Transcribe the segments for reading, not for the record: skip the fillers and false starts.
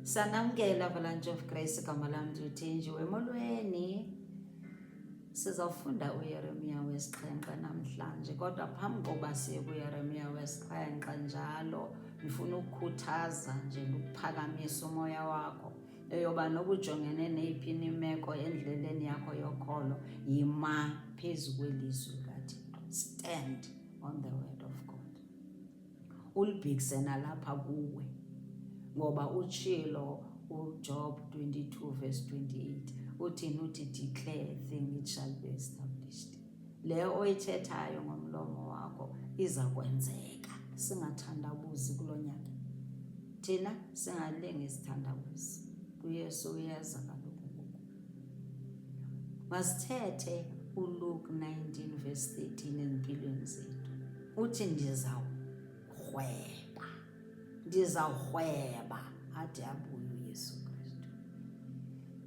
Sanamkela Avalanche of Grace, igama lam ndiwuthenjiwe. Molweni. Sizawufunda uYeremiya wesixhenxe namhlanje, kodwa phambi kokuba siye kuYeremiya wesixhenxe njalo ndifuna ukukhuthaza nje ndikuphakamisa umoya wakho eyoba nokujongene neyiphi imeko endleleni yakho yokholo, yima phezu kwelizwi likaThixo. Stand on the word of God. Ulibhekise nalapha kuwe ngoba utshilo uJob 22 verse 28 uthini? Uthi, "Declare a thing, it shall be established." Le oyithethayo ngomlomo wakho iza kwenzeka. Singathandabuzi kulo nyaka, thina singalingi sithandabuzi. UYesu uyeza kaloku ngoku. Masithethe uLuke 19 verse 13 ezimpilweni zethu. Uthi, "Ndizawurhweba, ndizawurhweba ade abuye uYesu Kristu."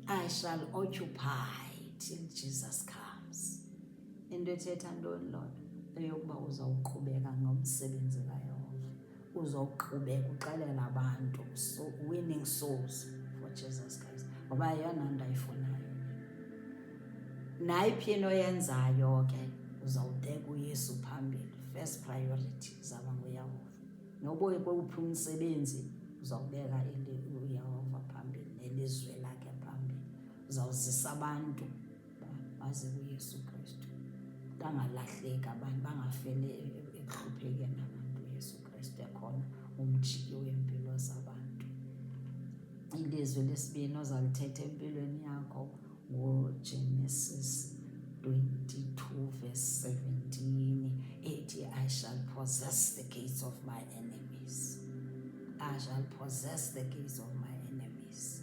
I shall occupy till Jesus comes. Into ethetha ntoni loo nto? Eyokuba uzawuqhubeka ngomsebenzi kaYehova, uzawuqhubeka uxelela abantu, so winning souls for Jesus Christ, ngoba yeyona nto ayifunayo. Nayiphi into oyenzayo ke, uzawubeka uYesu phambili. First priority izawuba nguYehova. Noba kwewuphi umsebenzi, uzawubeka uYehova phambili nelizwe lakhe phambili. Uzawuzisa abantu baze kuYesu Kristu, bangalahleki abantu, bangafeli ekuhluphekeni abantu, uYesu Kristu ekhona, umjiki weempilo zabantu. Ilizwi lesibini ozalithetha empilweni yakho nguGenesis 22 verse 17 ethi, "I shall possess the gates of my enemies. I shall possess the gates of my enemies."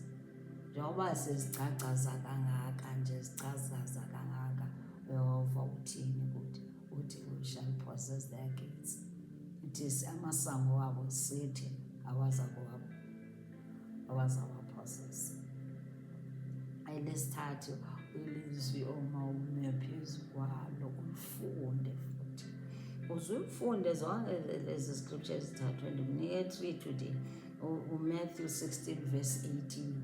Njengoba sizigcagcaza kangaka nje, zigcagcaza kangaka, uYehova uthini kuthi? Uthi, "We shall possess their gates." Uthi amasango wabo sithi awazawapossess. Elesithathu ilizwi omawume phezu kwalo, ulifunde futhi, uze ulifunde zonke lezi scripture ezithathwe ndikunike three today. UMatthew 16 verse 18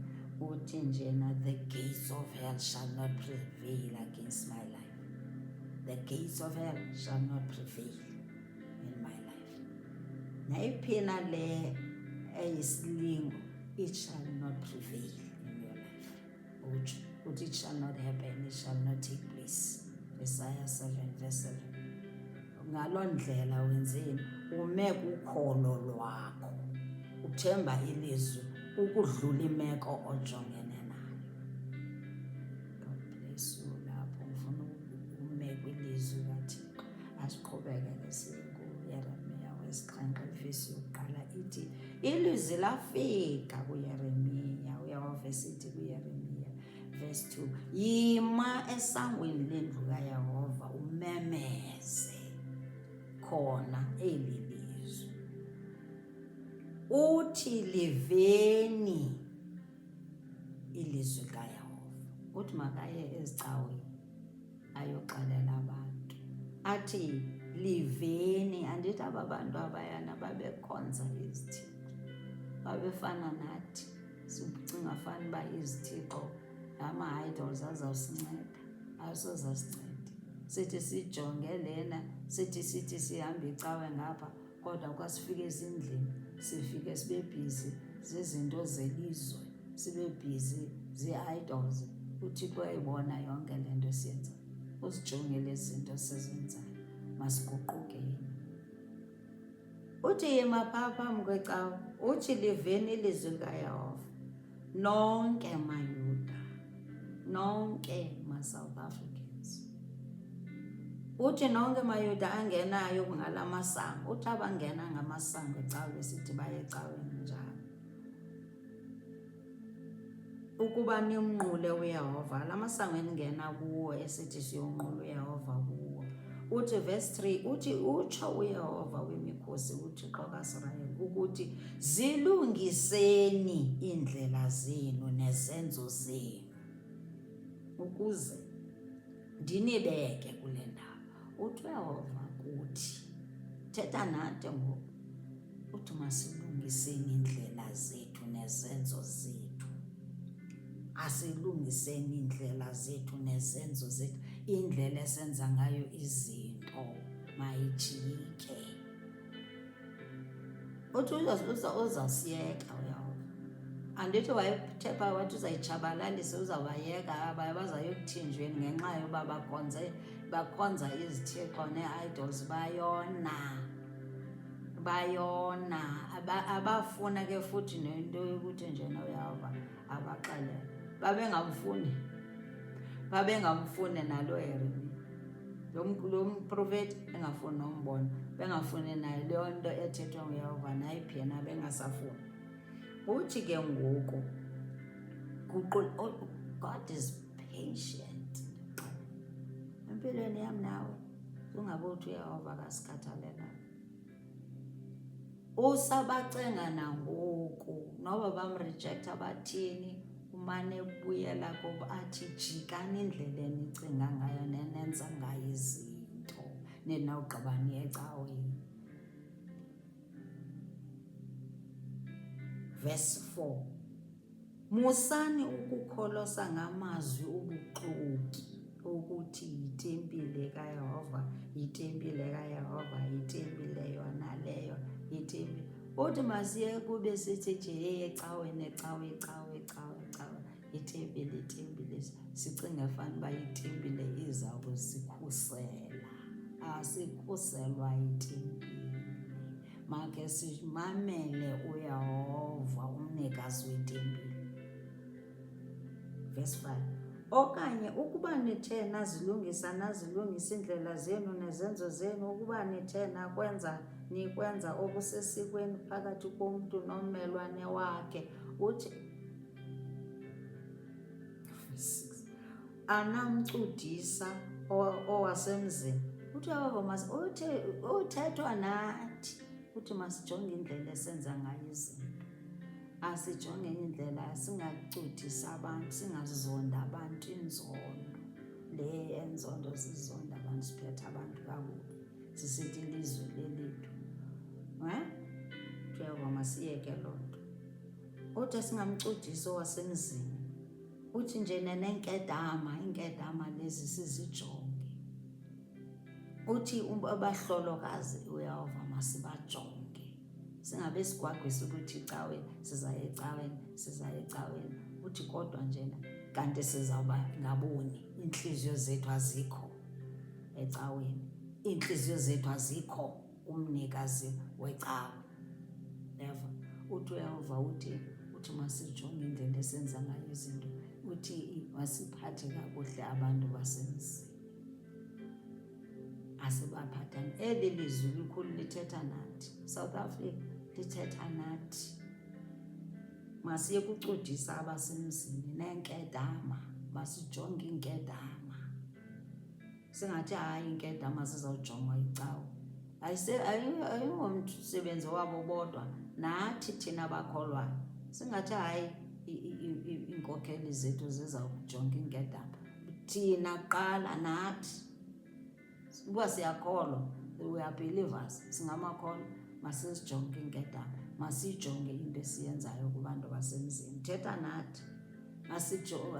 uthi njena, "The gates of hell shall not prevail against my life. The gates of hell shall not prevail in my life." Nayiphina le eyisilingo, it shall not prevail in your life. Utsho uthi, "It shall not happen, it shall not take place." Isaiah 7 verse 7. Ngaloo ndlela wenzeni? Ume kukholo lwakho, uthemba ilizwi ukudlula imeko ojongene nayo. God bless you. Lapho ngifuna ume kwilizwi kaThixo. Asiqhubeke ke siye kuYeremiya wesixhenxe. Ivesi yokuqala ithi, ilizwi lafika kuYeremiya, uYehova esithi kuYeremiya, verse 2, "Yima esangweni lendlu kaYehova, umemeze khona eli lizwi, uthi, 'Liveni ilizwi likaYehova.'" Uthi makaye ezicaweni ayoxelela abantu, athi, "Liveni." Andithi aba bantu abayana babekhonza izithixo, babefana nathi, sicinga fana uba izithixo, ama-idols azawusinceda. Awusozasinceda. Sithi sijonge lena, sithi sihamba icawe ngapha, kodwa kwasifika ezindlini sifike sibe busy zizinto zelizwe, sibe busy zii-idols. UThixo uyayibona yonke le nto siyenzayo, uzijongile izinto sizenzayo. Masiguqukeni. Uthi, "Yima phaa phambi kwecawa, uthi, 'Liveni ilizwi likaYehova, nonke maYuda, nonke maSouth Africans.'" Uthi nonke maYuda angenayo ngala masango. Uthi abangena ngamasango ecawe besithi baye ecaweni njalo, ukuba nimnqule uYehova, la masango eningena kuwo esithi siyonqula uYehova kuwo. Uthi verse 3, uthi, "Utsho uYehova wemikhosi, uThixo kaSirayeli, ukuthi, zilungiseni iindlela zenu nezenzo zenu ukuze ndinibeke kule ndawo." Uthi uYehova kuthi, thetha nathi ngoku, uthi masilungiseni iindlela zethu nezenzo zethu. Asilungiseni iindlela zethu nezenzo zethu, indlela esenza ngayo izinto mayijike. Uthi uzawusiyeka uYehova. Andithi wayethe phaa wathi uzayitshabalalisa, uzawubayeka abaya bazayokuthinjweni ngenxa yoba bakhonze bakhonza izithixo nee-idols bayona bayona abafuna ke futhi nento yokuthi njena uyehova abaxelele babengamfuni babengamfuni nalo Yeremiya lo mprofeti engafuni nombona bengafuni nayo leyo nto ethethwa nguyehova nayiphi yena bengasafuni uthi ke ngoku oh, God is patient empilweni yam nawe ungabe uthi uyehova akasikhathalelanga Usabacenga nangoku noba bamrejecta bathini umane ebuyela kubo athi jikani indlela enicinga ngayo nenenza ngayo izinto ninawugqiba niye ecaweni. Verse 4 Musani ukukholosa ngamazwi obuxoki okuthi yitempile kaYehova, yitempile kaYehova, yitempile yona leyo, yitempile. Uthi masiye kube sithi nje hey ecaweni, ecawe, ecawe, ecawe, ecawe, itempile, itempile. Sicinge fanuba itempile iza kusikhusela. Asikhuselwa yitempile. Makhe simamele uYehova umnikazi wetempile. Verse 5. Okanye ukuba nithe nazilungisa nazilungisa iindlela zenu nezenzo zenu, ukuba nithe nakwenza nikwenza okusesikweni phakathi komntu nommelwane wakhe, uthi anamcudisa owasemzini uthi uyabava mas uthi uthethwa nathi uthi masijonge indlela esenza ngayo izinto asijonge indlela singacudisi abantu singazonda abantu inzondo le enzondo sizonda abantu siphethe abantu kakubi sisithi ilizwe lelethu um uyava masiyeke loo nto uthi singamcudisi owasemzini uthi nje nenenkedama iinkedama lezi sizijonge uthi abahlolokazi uyawuva masibajonge singabe sigwagwisa ukuthi icawe sizaya ecaweni sizaya ecaweni uthi kodwa njena kanti sizawuba ngaboni iintliziyo zethu azikho ecaweni iintliziyo zethu azikho kumnikazi wecawa yeva uthi uyehova uthi uthi masijonge indlela esenza ngayo izinto uthi masiphathe kakuhle abantu basemzini asibaphathani eli lizwi likhulu lithetha nathi South Africa lithetha nathi masiye kucudisa abasemzini neenkedama masijonge iinkedama Singathi hayi inkedama zizawujongwa yicawa. Ayingomsebenzi wabo bodwa, nathi thina bakholwayo. Singathi hayi iinkokheli zethu zizawujonga inkedama. Thina kuqala nathi uba siyakholwa, we are believers, singamakholwa, masizijonge iinkedama, masiyijonge into esiyenzayo kubantu basemzini. Thetha nathi.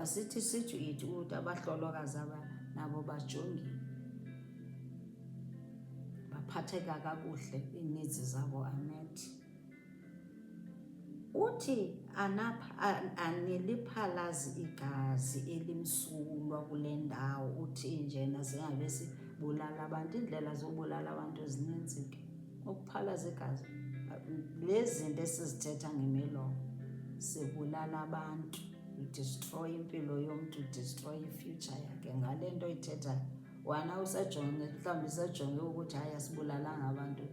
Asithi sithi ithi ukuthi abahlolokazi aba nabo bajongiwe baphatheka kakuhle iineeds zabo amethi uthi aniliphalazi igazi elimsulwa kule ndawo uthi njena singabe sibulala abantu iindlela zobulala abantu zininzi ke Ukuphalaza igazi lezi zinto esizithetha ngemilomo sibulala abantu udestroy impilo yomntu udestroy ifuture yakhe ngale nto oyithethayo wena usejonge mhlawumbi usejonge ukuthi hayi asibulalanga abantu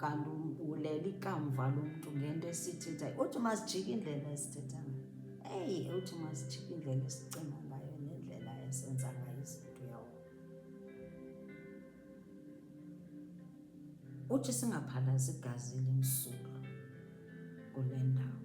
kanti ubulela ikamva lomntu ngento esithethayo uthi masijike indlela esithetha ngayo eyi uthi masijike indlela esicinga ngayo nendlela esenza ngayo izinto yawo Uthi singaphalazi igazi elimsulwa kule ndawo.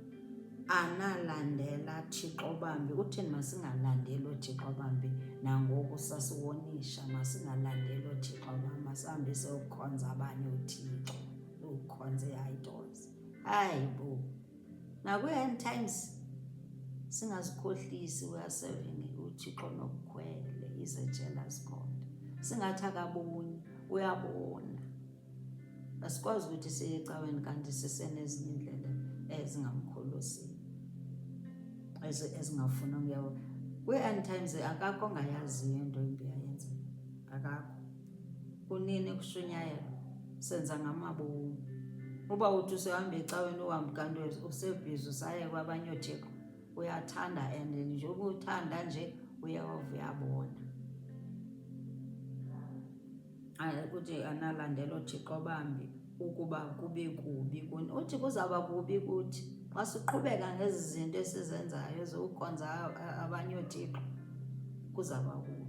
Analandela Thixo bambi. Uthini masingalandeli oothixo bambi? Nangoku sasiwonisha masingalandeli oothixo bambi, masihambe siyokhonza abanye oothixo, ukhonza ii-idols. Hayi bo! Nakwi-end times. Singazikhohlisi, we are serving uThixo nobukhwele. He's a jealous God. Singathi akaboni, uyabona. Asikwazi ukuthi siye ecaweni kanti sisenezinye iindlela ezingamkholosiyo, ezingafuni ukuya. Kwii-end times akakho ongayaziyo into embi ayenzayo, akakho. Kunini kushunyayelwa, senza ngamabomu. Uba uthi usehamba ecaweni uhambe kanti usebhizi usaye kwabanye oothixo, uyathanda and njengoba uthanda nje uYehova uyabona. Uthi analandela oothixo bambi ukuba kube kubi kuni. Uthi kuzawuba kubi kuthi xa siqhubeka ngezi zinto esizenzayo zokukhonza abanye oothixo, kuzawuba kubi.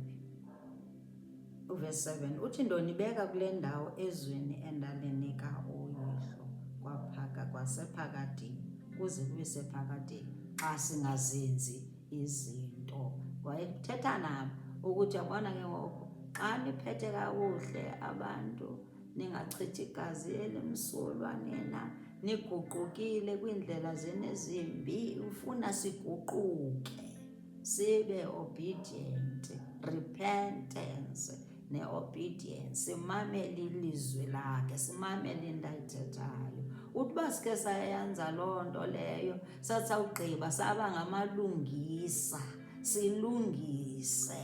Uvesi 7 uthi, ndonibeka kule ndawo ezweni endalinika ooyihlo kwaphaka kwasephakadeni kuze kube sephakadeni, xa singazenzi izinto. Wayethetha nabo ukuthi yabona ke ngoku xa niphethe kakuhle abantu, ningachithi igazi elimsulwa, nina niguqukile kwiindlela zenu ezimbi. Ufuna siguquke, sibe obedient, repentance ne-obedience, simamele ilizwi lakhe, simamele into ayithethayo. Uthi uba sikhe sayenza loo nto leyo, sathi sawugqiba saba ngamalungisa, silungise,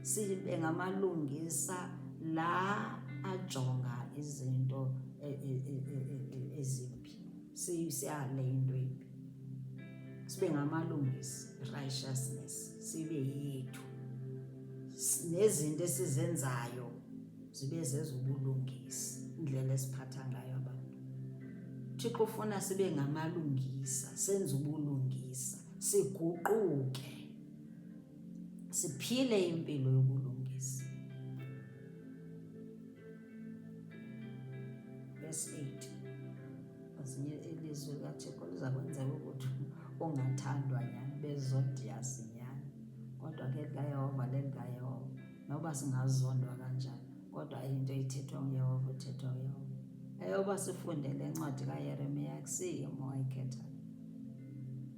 sibe ngamalungisa la ajonga izinto ezimbi, siyale into embi, sibe ngamalungisa, righteousness sibe yethu, nezinto esizenzayo zibe zezobulungisa, indlela esiphatha ngayo abantu. Thixo ufuna sibe ngamalungisa, senze ubulungisa, siguquke, siphile impilo yobulungisa. Verse 8, ezinye ilizwi likaThixo liza kwenzeka ukuthi ungathandwa nyhani, bezodiyasi nyhani, kodwa ke likaYehova lelikaYehova. Noba singazondwa kanjani, kodwa into ithethwa nguYehova ithethwa nguYehova. Eyoba sifunde le ncwadi kaYeremiya, akusiyo mowayikhethayo,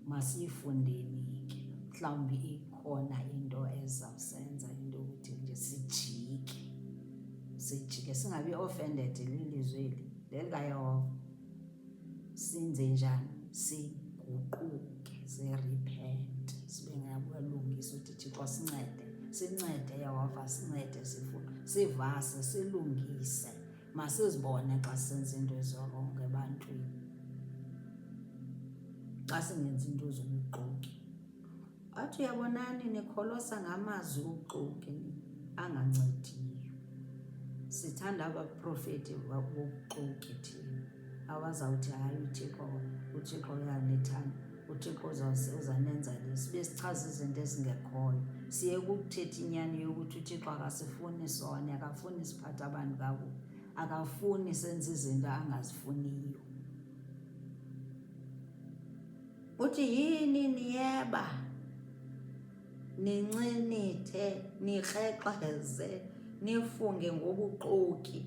masiyifundeni ke, mhlawumbi ikhona into ezawusenza into yokuthi nje sijike, sijike, singabi offended lilizwi eli lelikaYehova. Sinze njani? Siguquke, sirepent, sibe ngabalungisa. Uthi Thixo sincede, sincede Yehova, sincede, sifuna sivase, silungise. Masizibone xa senza into ezirongo ebantwini, xa singenza into zobuxoki. Athi uyabonani, nikholosa ngamazwi obuxoki angancediyo. Sithanda abaprofeti bobuxoki thina, abazawuthi hayi uThixo, uThixo uyanithanda, uThixo uzanenza le, sibe sichaza izinto ezingekhoyo. Siye kukuthetha inyani yokuthi uThixo akasifuni sone, akafuni siphathe abantu kakubi, akafuni senze izinto angazifuniyo. Uthi yini niyeba, nincinithe, nikrexeze, nifunge ngobuxoki,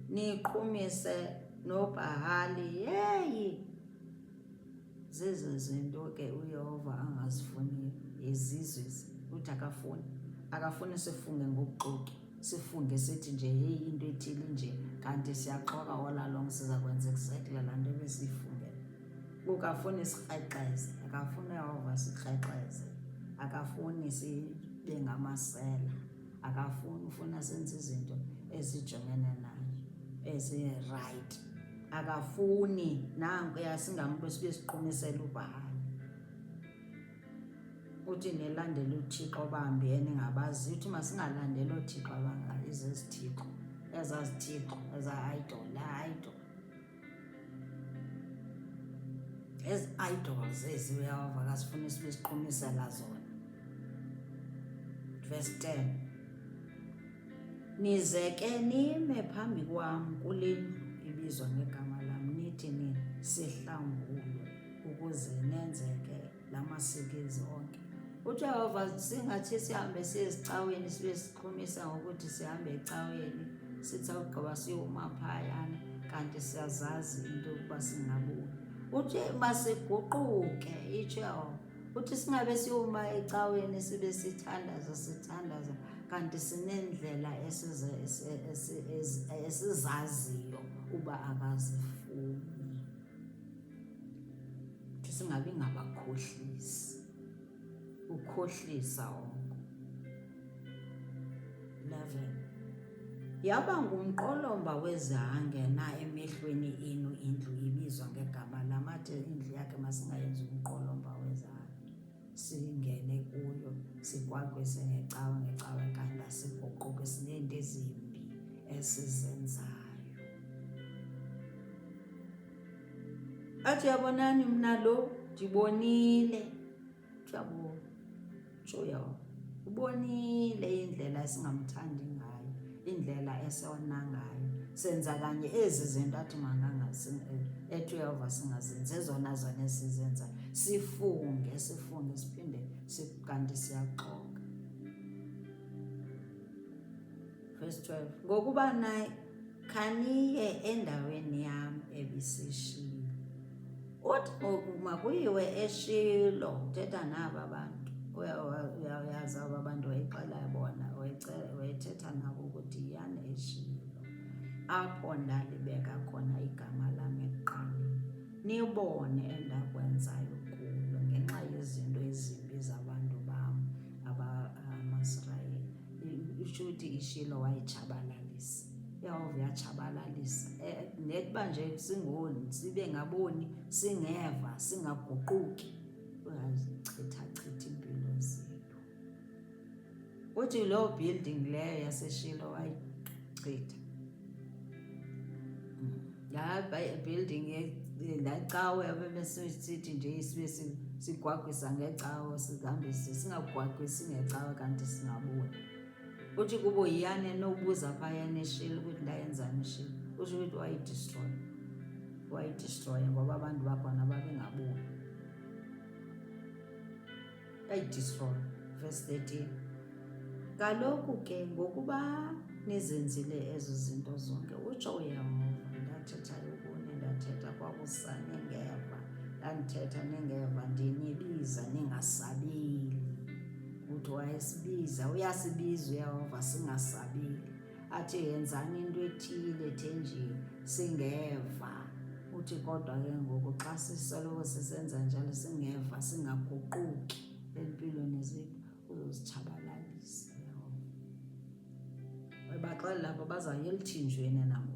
niqhumise noBhahali. Yeyi, zezo zinto ke uYehova angazifuniyo izizwe. Uthi akafuni, akafuni sifunge ngobuxoki, sifunge sithi nje heyi into ethile nje, kanti siyaxoka all along, siza kwenza exactly laa nto ebesiyifungele. Ukafuni sikrexeze, akafuni uYehova sikrexeze, akafuni sibe ngamasela, akafuni, ufuna senze izinto ezijongene naye ezirayithi. Akafuni nankuya singamntu sibe siqhumisela uBhahali. Uthi nilandele uThixo bambi eningabaziyo. Uthi masingalandeli oothixo izezithixo, ezazithixo, eza-idol, laa idol. Ezi idols ezi uYehova akazifuni sibe siqhumisela zona. Verse 10. Nize ke nime phambi kwam kule ndlu ibizwa ngegama lam, nithi nina sihlangulwe, ukuze nenzeke la masikizi onke. UJehova singathi sihambe siye ezicaweni sibe sixhumisa ngokuthi sihambe ecaweni, sithi awugqiba siyoma phayana, kanti siyazazi into yokuba singaboni. Uthi masiguquke, itsho Yehova. Uthi singabe siyoma ecaweni sibe sithandaza sithandaza kanti sineendlela esizaziyo uba akazifuni. Uthi singabi ngabakhohlisi. Ukhohlisa oko. 11. Yaba ngumqolomba wezihange na emehlweni enu indlu ibizwa ngegama lam? Athi indlu yakhe masingayenzi umqolomba wezihange, singene kuyo sigwagwise ngecawe ngecawe kanti asiguquke, sineento ezimbi esizenzayo. Athi yabonani mna lo ndibonile. Uyabona, utsho uYehova, ubonile indlela esingamthandi ngayo, indlela esona ngayo. Senza kanye ezi zinto athi ethi uYehova singazenzi, ezona zona esizenza. Sifunge, sifunge, siphinde kanti siyaxoka. Verse 12. Ngokuba na khaniye endaweni yam ebisishilo. Uthi ngoku makuyiwe eShilo, uthetha naba bantu. Uyayazi aba bantu wayexela bona, wayethetha nabo ukuthi yiyani eShilo, apho ndalibeka khona igama lam ekuqaleni, nibone endakwenzayo kulo ngenxa yezinto ezimbi zabantu bam amaSirayeli. Isho ukuthi iShilo wayitshabalalisa. UYehova uyatshabalalisa. Nekuba nje singoni, sibe ngaboni, singeva, singaguquki, uyazichithachitha iimpilo zethu. Uthi loo building leyo yaseShilo wayichitha. Laa building laa cawe abebesithi nje sibe sigwagwisa ngecawe, sihambise singagwagwisi ngecawe kanti singaboni. Uthi kubo yiyani nobuza phayana eShilo ukuthi ndayenzani eShilo. Usho ukuthi wayidistroya, wayidistroya ngoba abantu bakhona babengaboni. Yayidistroya. Verse 13. Kaloku ke ngokuba nizenzile ezo zinto zonke, utsho uYehova, ndathethayo kuni, ndathetha kwakusa ningeva, ndandithetha ningeva, ndinibiza ningasabeli. Uthi wayesibiza, uyasibiza uYehova singasabeli. Athi yenzani into ethile thenjiwe, singeva. Uthi kodwa ke ngoku xa sisoloko sisenza njalo singeva, singaguquki empilweni zethu, uzozitshabalalisa uYehova. Baxelela apho bazawuya eluthinjweni nabo.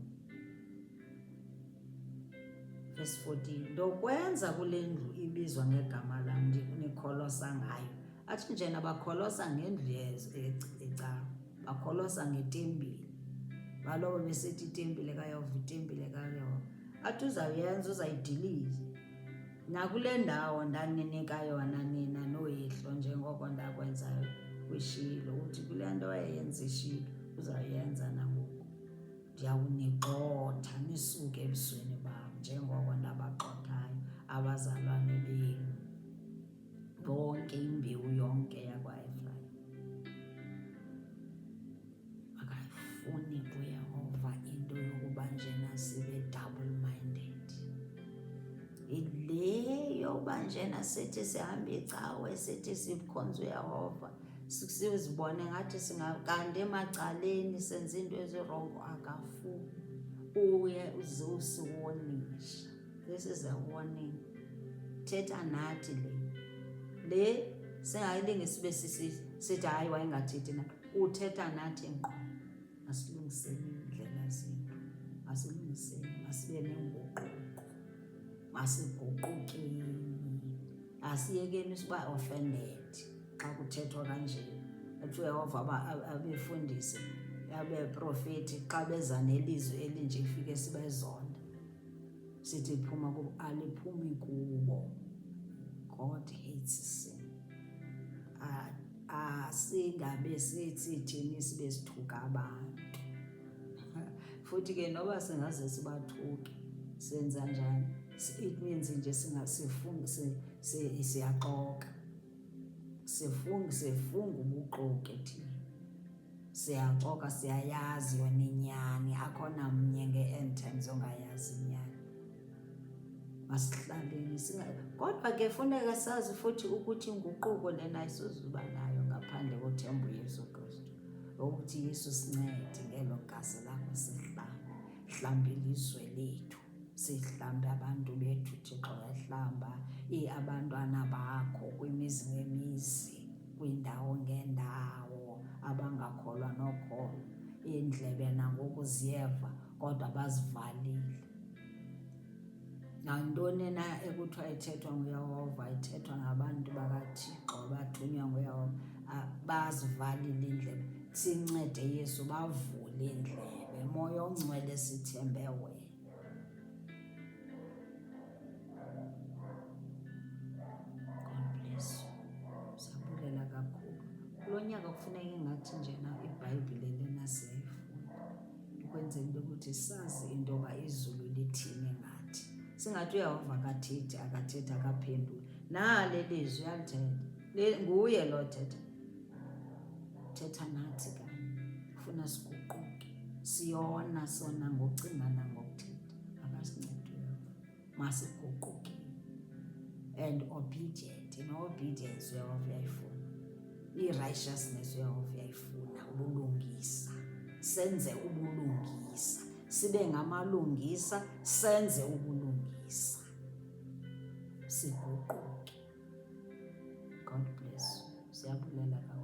Verse 14, ndokwenza kule ndlu ibizwa ngegama lam nikholosa ngayo. Athi njena bakholosa ngendlu yecawa, bakholosa ngetempile. Balobo besithi itempile kaYehova, itempile kaYehova. Athi uzawuyenza, uzayidiliza. Nakule ndawo ndaninika yona nina nooyihlo njengoko ndakwenzayo kwiShilo. Uthi kule nto wayeyenza iShilo uzawuyenza nangoku. Ndiyawunigxotha nisuke ebusweni bam njengoko ndabagxothayo abazalwane benu bonke, imbewu yonke yakwaEfrayim. Akayifuni kuYehova into yokuba njena sibe double minded. Le yoba njena sithi sihamba icawe, sithi sikhonza uYehova, sizibone ngathi kanti emacaleni senza into ezirongo, akafuni. Uye usiwonisha. This is a warning. Thetha nathi le. Le singayilingi sibe sithi hayi wayengathethi na. Uthetha nathi ngqo. Masilungiseni iindlela zethu. Masilungiseni, masibe nenguquko. Masiguqukeni. Asiyekeni siba offended xa kuthethwa kanje. Athi uYehova abefundisi, abeprofeti xa beza nelizwi elinje ifike sibezonda. Sithi phuma kubo, aliphumi kubo. God hates sin. Asingabe sithi thini sibe sithuka abantu. Futhi ke noba singaze sibathuke, senza njani? It means nje siyaxoka. Sifunga ubuxoki thina. Siyaxoka, siyayazi yona inyani. Akho namnye nge-end times ongayazi inyani. Masihlaleni singa kodwa ke funeka sazi futhi ukuthi inguquko lena ayisozuba nayo ngaphandle kothemba uYesu Kristu. Ukuthi Yesu sincede ngelo gazi lakho sihlambe, hlambe ilizwe lethu, sihlambe abantu bethu Thixo yahlamba abantwana bakho kwimizi ngemizi, kwiindawo ngeendawo abangakholwa nokholwa. Iindlebe nangoku ziyeva kodwa bazivalile. Nantoni na ekuthiwa ithethwa nguYehova ithethwa ngabantu bakaThixo abathunywa nguYehova bazivalile iindlebe. Sincede Yesu bavule iindlebe. Moya ongcwele sithembe wena. God bless you. Siyabulela kakhulu. Kulo nyaka kufuneka ingathi njena iBhayibhile lena siyayifunda. Ukwenzela into yokuthi sazi into yoba izulu lithini ngathi. Singathi uYehova akathethi, akathethi, akaphenduli. Nali lizwi uyalithetha. Nguye lo thetha. Thetha nathi kanye. Ufuna siguquke. Siyona sona ngokucinga nangokuthetha. Akasincede uYehova. Masiguquke. And obedient. No-obedience uYehova uyayifuna. I-righteousness uYehova uyayifuna. Ubulungisa. Senze ubulungisa. Sibe ngamalungisa, senze ubulungisa. Siguquke. God bless you. Siyabulela kakhulu.